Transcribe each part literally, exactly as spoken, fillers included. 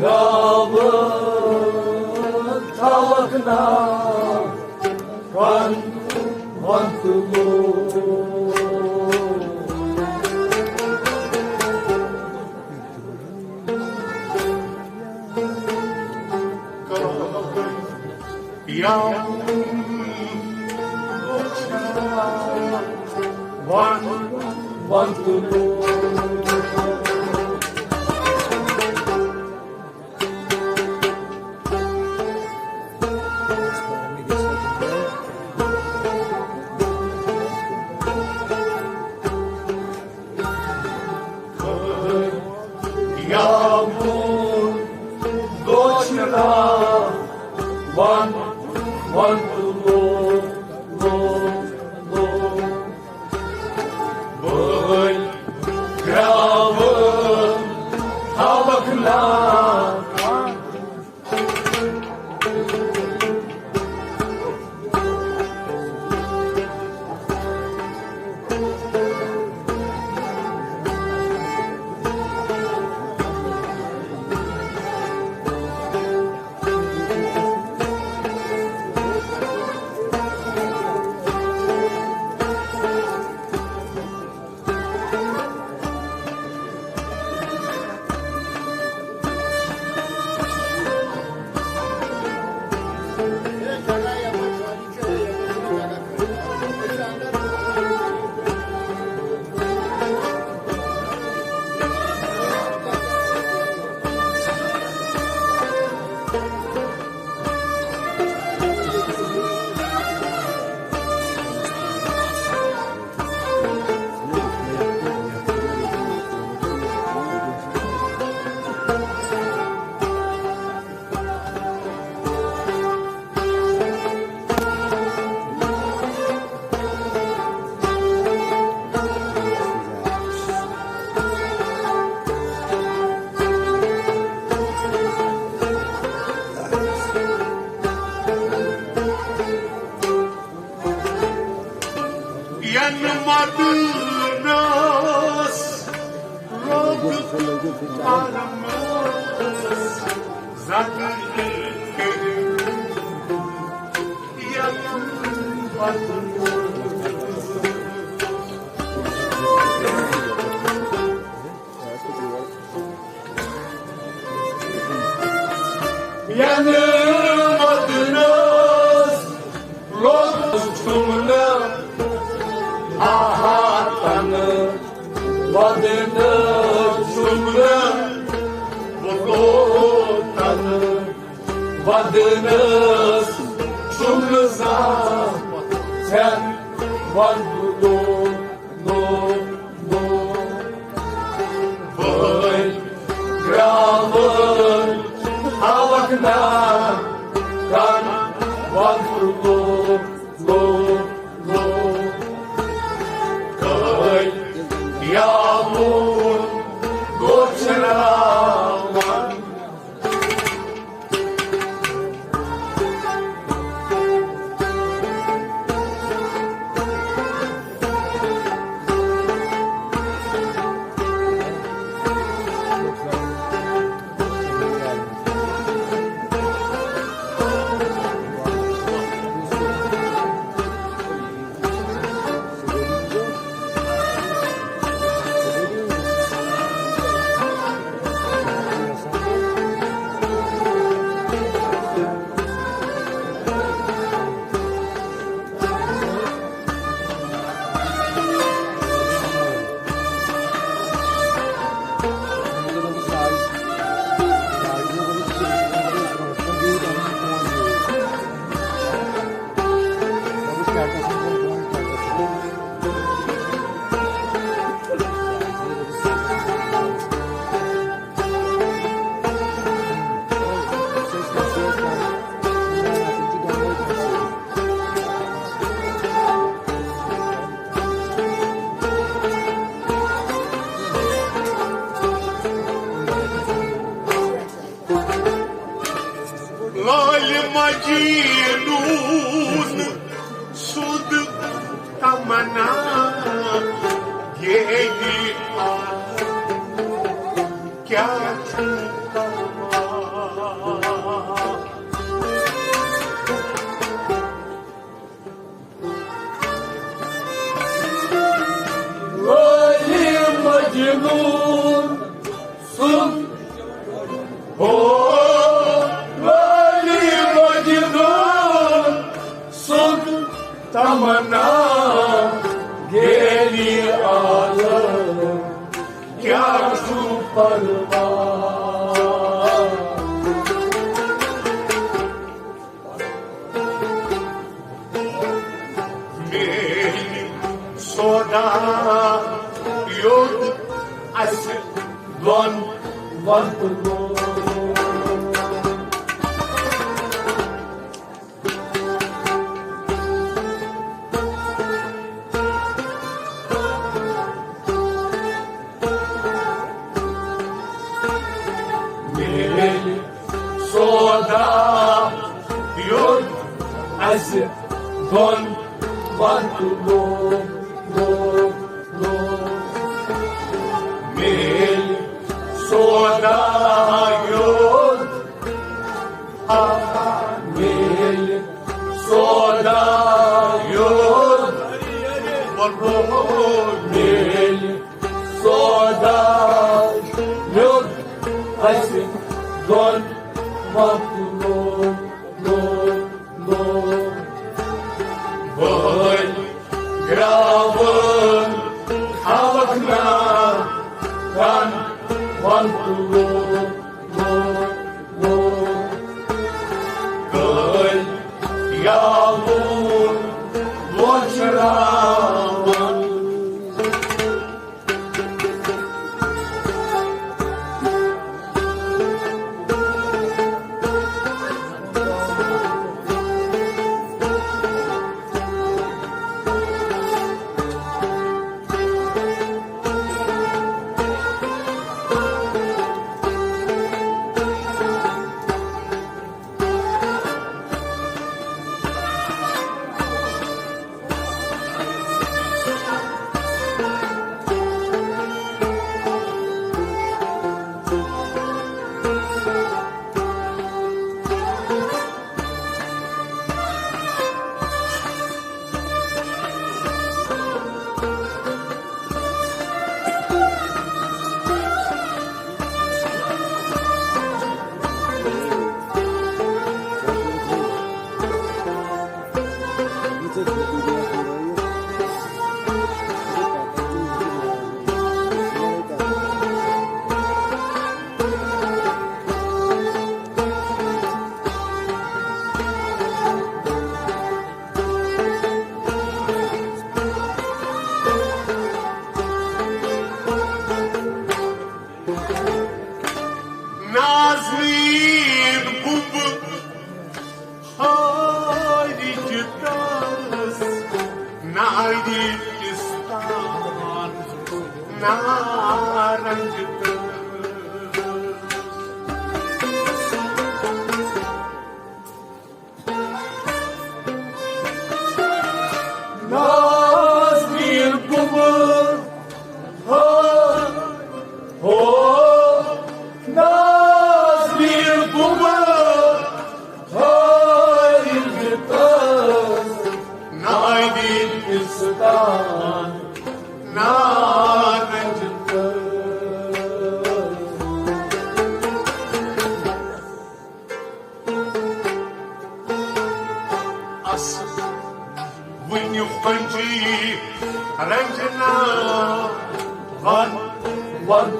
گاوٕ تھاوکھ نا پن وَن تہٕ لوگ۔ یا وَن وَن تہٕ لوگ۔ یا بون دوچنا وَن وَن تہٕ لوگ، لوگ، لوگ۔ بٲلۍ گرٛاوٕ تھاوکھ نا۔ ینہٕ مدنس لوٚگ پرمس زدٕ کٔرِتھ ینہٕ مدنس۔ ینہٕ مدنس لوٚگ چھُم نہٕ آہا تنہٕ، ودنہٕ چھُم نہٕ وُلو تنہٕ، ودنس چھُم نہٕ زانٛہہ ژھٮ۪ن ودُن۔ بٲلۍ گرٛاوٕ تھاوکھ نا کن وَن تہٕ لوگ، لوگ، لوگ۔ کٲلۍ یا وُن گوٚو چھِراوان۔ جینون سُنٛد تمنا گیلی آ، کیٛاہ چھُ تمنا؟ لٲلی مجنون سُنٛد، ہو، لٲلی مجنون سُنٛد تمنا گیلی عالم، کیٛاہ چھُ پرواہ؟ میلہِ سودا یوٚت اَسہِ دۄن وقتن۔ میلہِ سودا یوٚت اَسہِ دۄن وقتن۔ میلہِ سودا یوٚت، آ، میلہِ سودا یوٚت، میلہِ سودا یوٚت اَسہِ دۄن وقتن۔ بٲلۍ گراوان خلق نا کن وقتن۔ بٲلۍ یاوُن لوچراوان۔ نازنین بُبہٕ ہٲرِج تس، ناری پستان نارنج تس۔ نازنین بُبہٕ، ہو، ہو، نازنین بُبہٕ، ہٲرِج تس، ناری پستان نارنج تس۔ اَسہٕ وٕنہِ پنجی رنجنا ون ون۔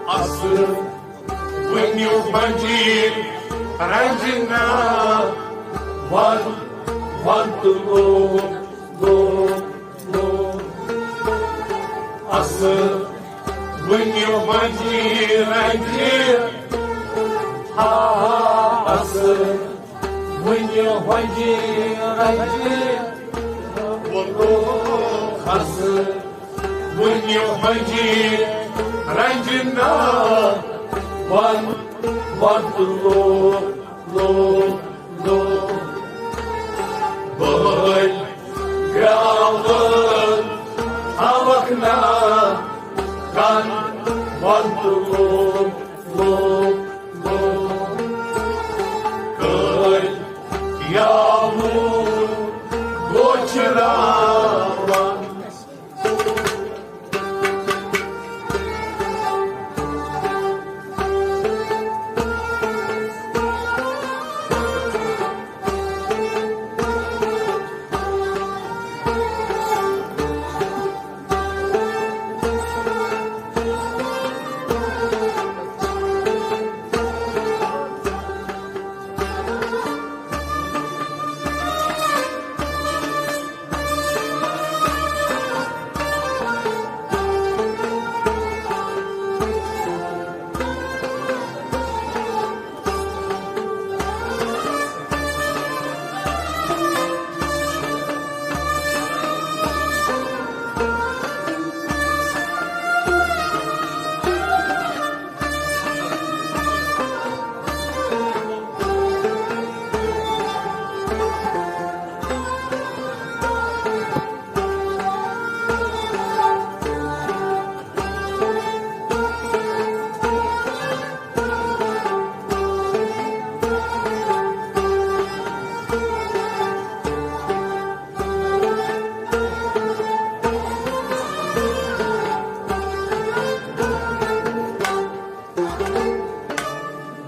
اَسہٕ وٕنیُک بنجیر رنجنا ون ون تہٕ لوگ لوگ لوگ۔ اَسہٕ وٕنیُک بنجیر رنجنا، ہا، اَسہٕ وۄنۍ رنجہِ ووٚنُکھس، وُنہِ وۄنۍ رنجہِ نا وَن، وَن تہٕ لوگ، لوگ، لوگ۔ بٲلۍ گرٛاوَن تھاوَکھ نا کَن، وَن تہٕ لوگ، لوگ، لوگ۔ کٔرۍ یاوُن گوٚو چراوان۔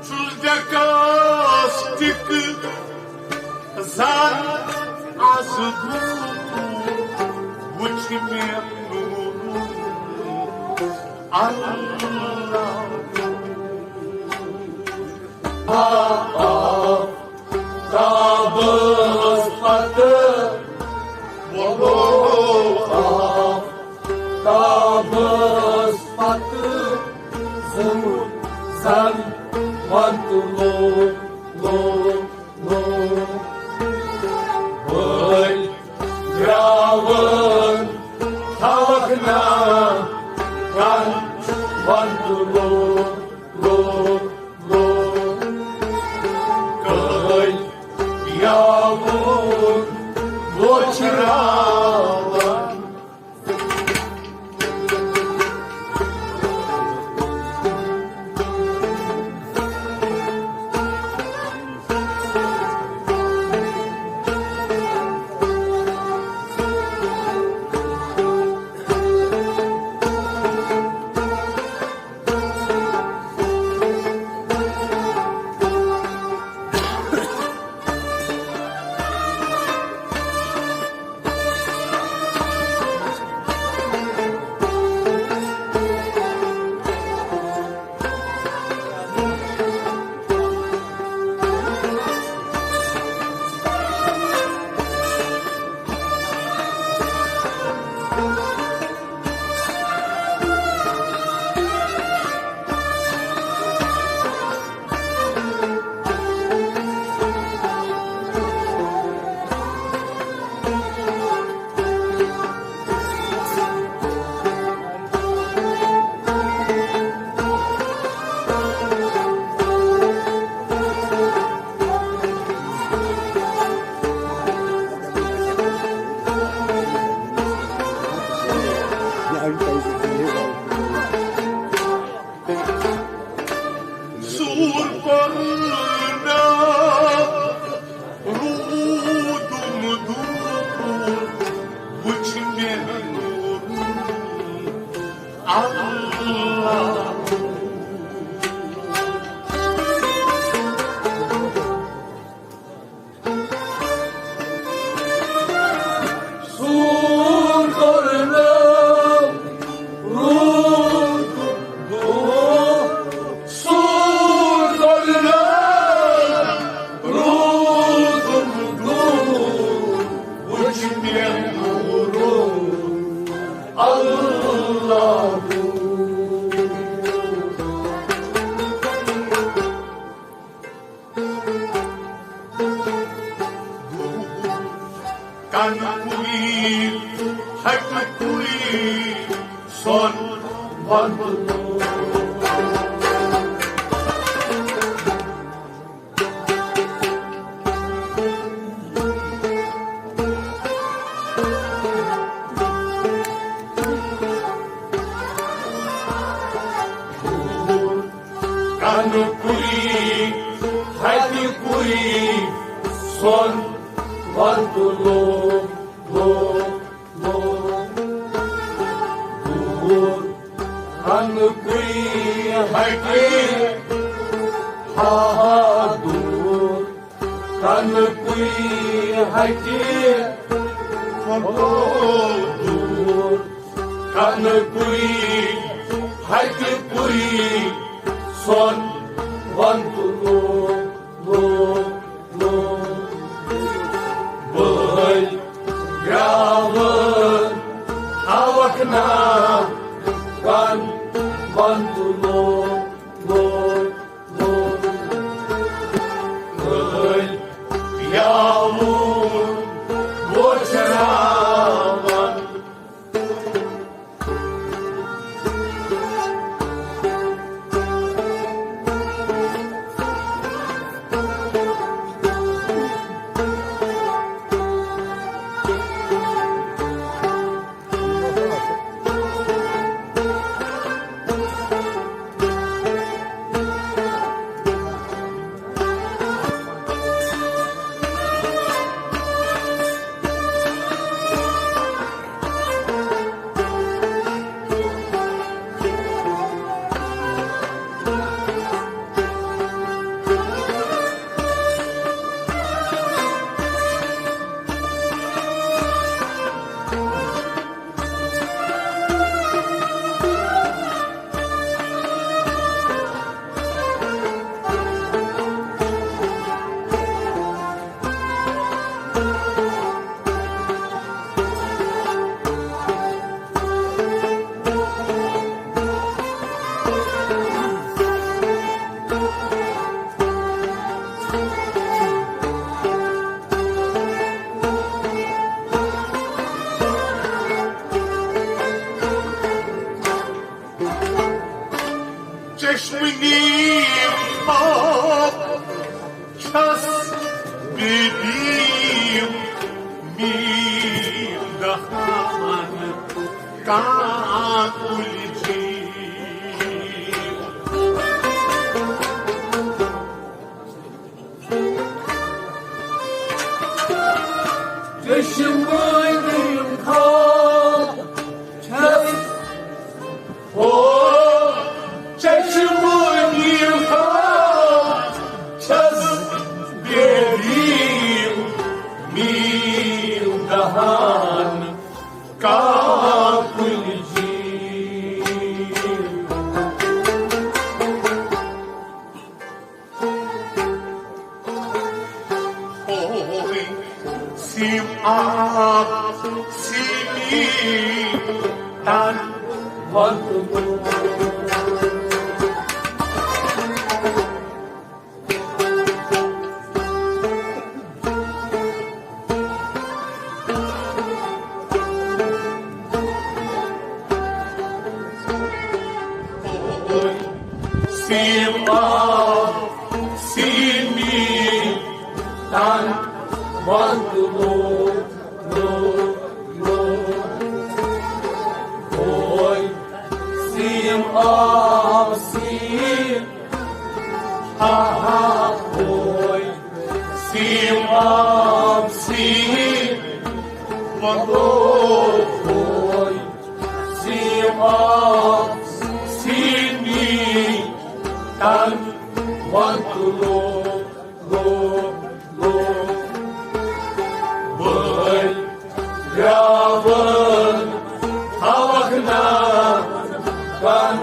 ژٕ ڈیکاسٹک زن از گوٚو، وُچھ مےٚ نوٗر اللہ۔ آ، آ، تابس پتہٕ ووٚنُو آفتابس پتہٕ زیوٗٹھ زن ونٛدٕ لوگ، لوگ، لوگ۔ بٔلۍ گرٛاوَن تھاوَکھ نا کَن، ونٛدٕ لوگ، لوگ، لوگ۔ کٔرۍ یاوُن گوٚو چراوان۔ سوٗر کوٚرُن روٗدُم دوٗر، وُچھ مےٚ نوٗر اللہ۔ سوٗر کوٚرنو روٗد، سوٗر کوٚرنو روٗد، وُچھ مےٚ نوٗرُن اللہ۔ ہٹہِ پُے سۄن وَندُن۔ کَنہٕ پُے، ہَتہِ پُے، سۄن وَندُن لوگ، لوگ، لوگ۔ دوٗر کَنہٕ پُے، ہَتہِ، ہا، ہا، دوٗر۔ کَنہٕ پُے، ہَتہِ، پھۄلو دوٗر۔ کَنہٕ پُے، ہَتہِ پُے، سۄن وَندُن لوگ، لوگ، لوگ۔ بٲے گرٛاوَن تھاوَکھ نا، کَن وَندُن لوگ، لوگ۔ چشمہٕ نیٖل آب چھَس بیدیٖل، میٖل دہان کاکُل جیٖل۔ چشمہٕ نیٖل آب چھَس ہو، چشمہٕ نیٖل آب چھَس بیدیٖل، میٖل دہان کاکُل جیٖل۔ ہوے سیم آب سیمی تن وَندُن۔ سیم آب سیمی تن وَندُن لوگ، لوگ، لوگ۔ ہوے سیم آب سیم، ہا ہا، ہوے سیم آب سیم، مطلوب ہوے سیم آب سیمی تن وَندُن لوگ، لوگ، لوگ۔ بٲے گرٛاوَن تھاوَکھ نا کَن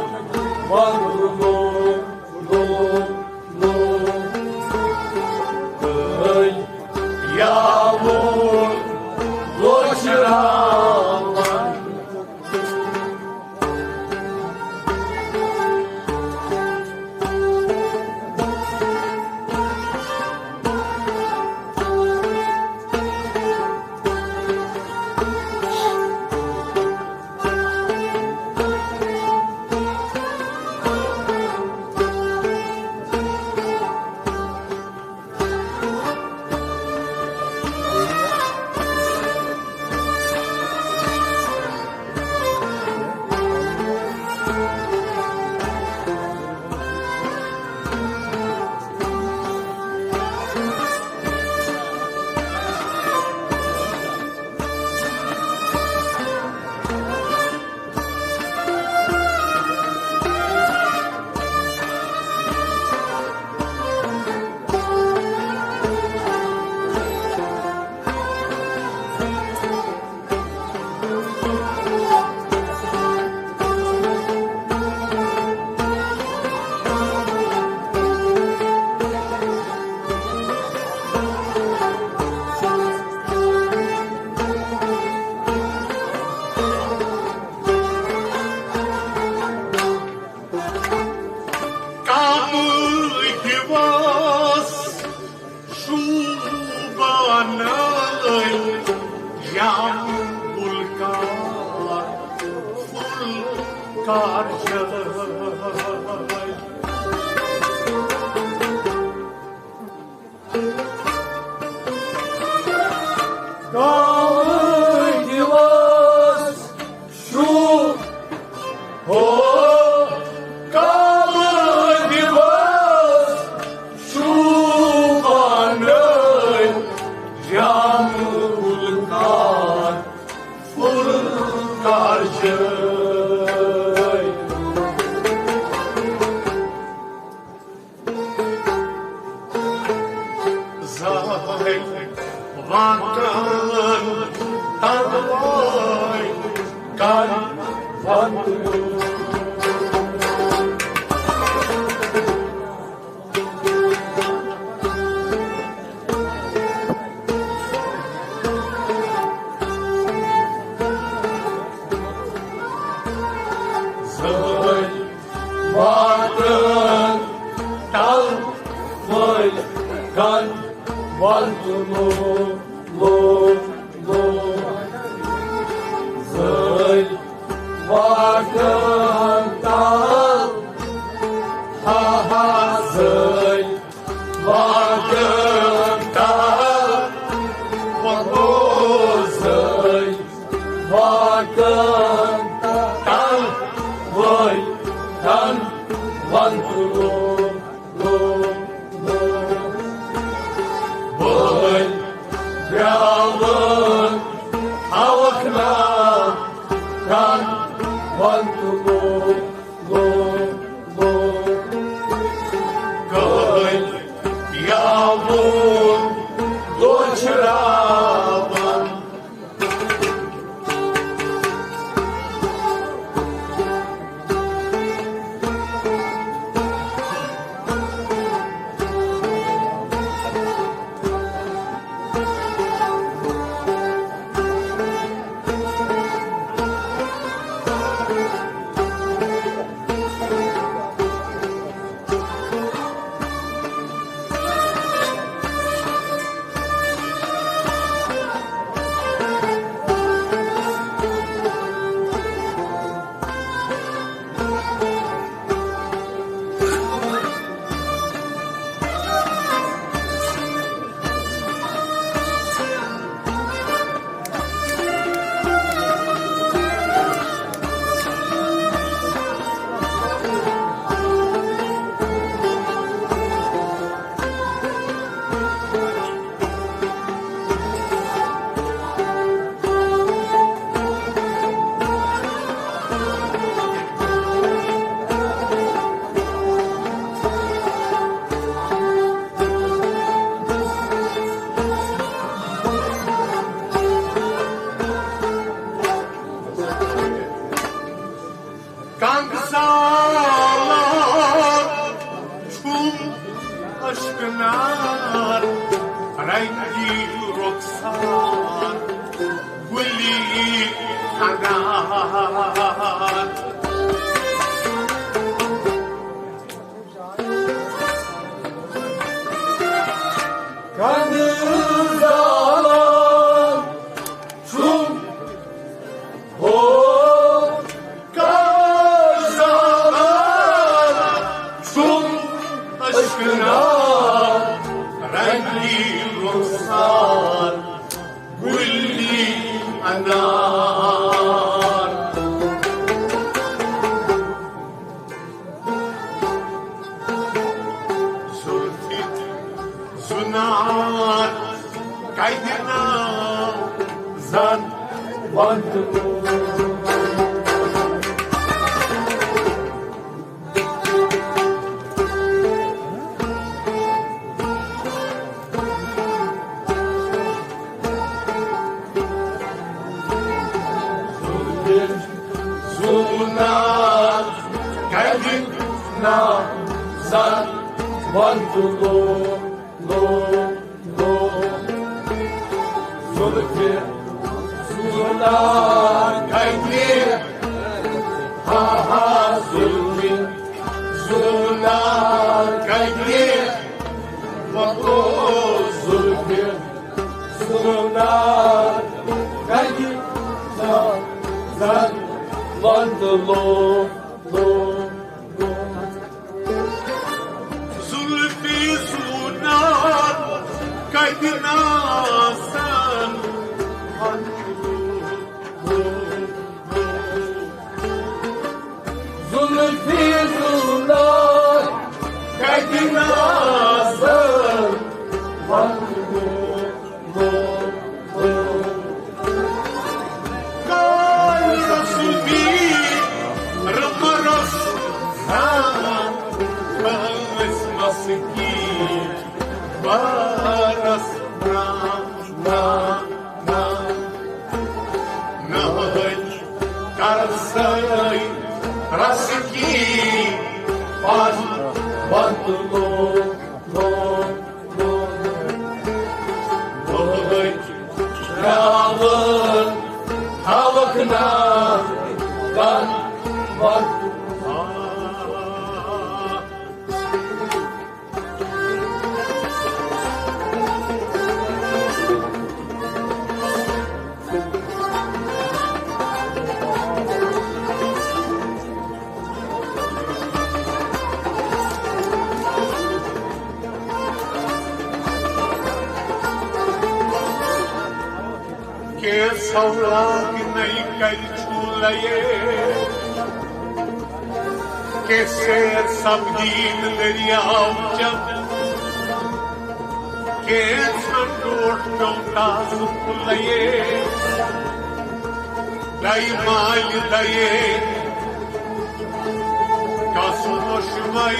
کار چھِ۔ کالہٕ دِوس شوٗ ہو، کالہٕ دِوس شوٗبان جام گُلکار، گُلکار چھِ۔ زہٕنۍ واتَن تَلوَے کَر وَندُن۔ زہٕنۍ واتَن تَلوَے کَر وَندُن۔ لو، لو، لو۔ زہٕنۍ واتَن تَل، ہا، ہا، زہٕنۍ واتَن تَل، وَندُن۔ زہٕنۍ واتَن تَل، وٲے کَر وَندُن۔ لو، لو، لو۔ بٲے بیٛاوُن ہاوکھ نا کَر وَندُن۔ لو، لو، لو۔ کٕہٕنۍ بیٛاوُن دۄہ چھِ راوان۔ کنگ سالار چھُم اشکنار، رنگی رخسار، گُلی انار۔ کنگ سالار چھُم ہو، کار زالار چھُم اشکنار، رنگی رخسار، گُلی انار۔ زُلفہِ زُنار کَتہِ ناو زَن وَنتہٕ۔ زُلفہِ زُنار کَتہِ ناو زَن وَنتہٕ۔ لو، لو، لو۔ زُلفہِ زُنار کَتہِ، ہا ہا، زُلفہِ زُنار کَتہِ وَنو، زُلفہِ زُنار کَتہِ ناو زَن وَنتہٕ۔ لو، زُلفی زوٗنان کَتہِ نازَن وَنٛدٕ۔ زُلفی زوٗنان کَتہِ نازَن وَنٛدٕ۔ کالہِ رسول میر رمرس زان کٲنٛسہِ مسکی بارس نا، نا، نا۔ نہج کرسے رسکی پتھ پتھ لوگ، لوگ۔ دۄہٕچ راوَن تھاوَکھ نا تَن وَتھ۔ کینٛژھو لاگنَے کَرِ چھُ لَیے، کینٛژھے سَپدیٖن دٔریاو چَن، کینٛژھن ٹوٹھ پیوٚو تازٕ پھُلَیے، دَیہِ مالہِ دَیے کَس مُشمَے۔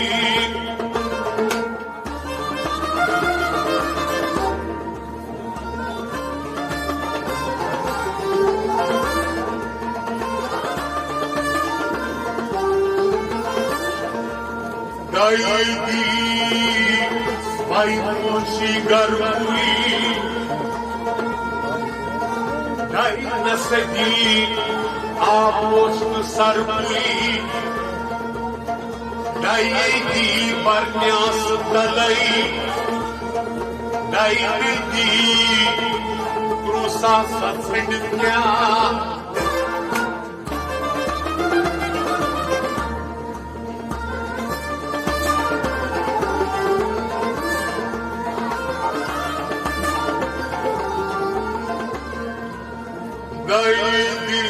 دایدی پایموشی گرموی، دای نسدی آپوشن سرموی۔ دایدی برنیاس تلئی، دایدی کروسا سفید کیا۔ دایدی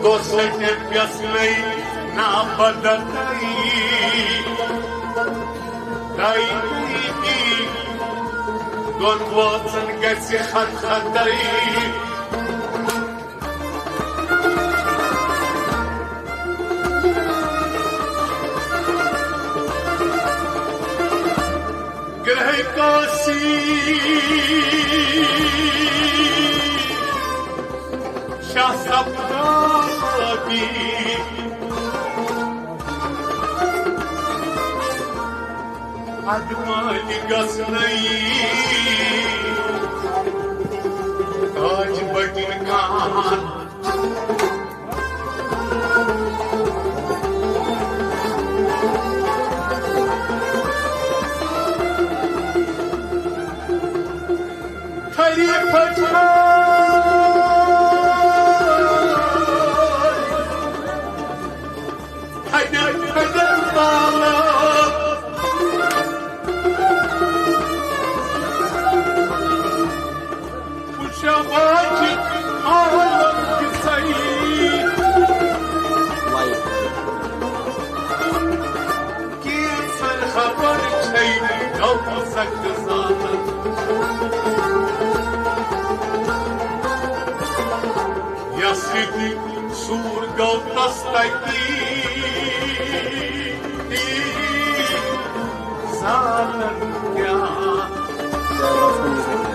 دو سٹے پیسنے نا بدتئی۔ دایدی دون واتن گسی خط خطئی۔ گرہ کاسی شاہ سپدادی۔ ادمانی گسنئی تاج بٹن کان۔ تھری پھٹھار، تھدر تھدر بالا۔ وٕچھو واجہِ عالم کِسَے۔ کینٛژھن خبر چھے نہٕ گوٚو سخت زانن۔ یس یہِ سوٗر گوٚو تس تتی۔ زانن کیٛاہ؟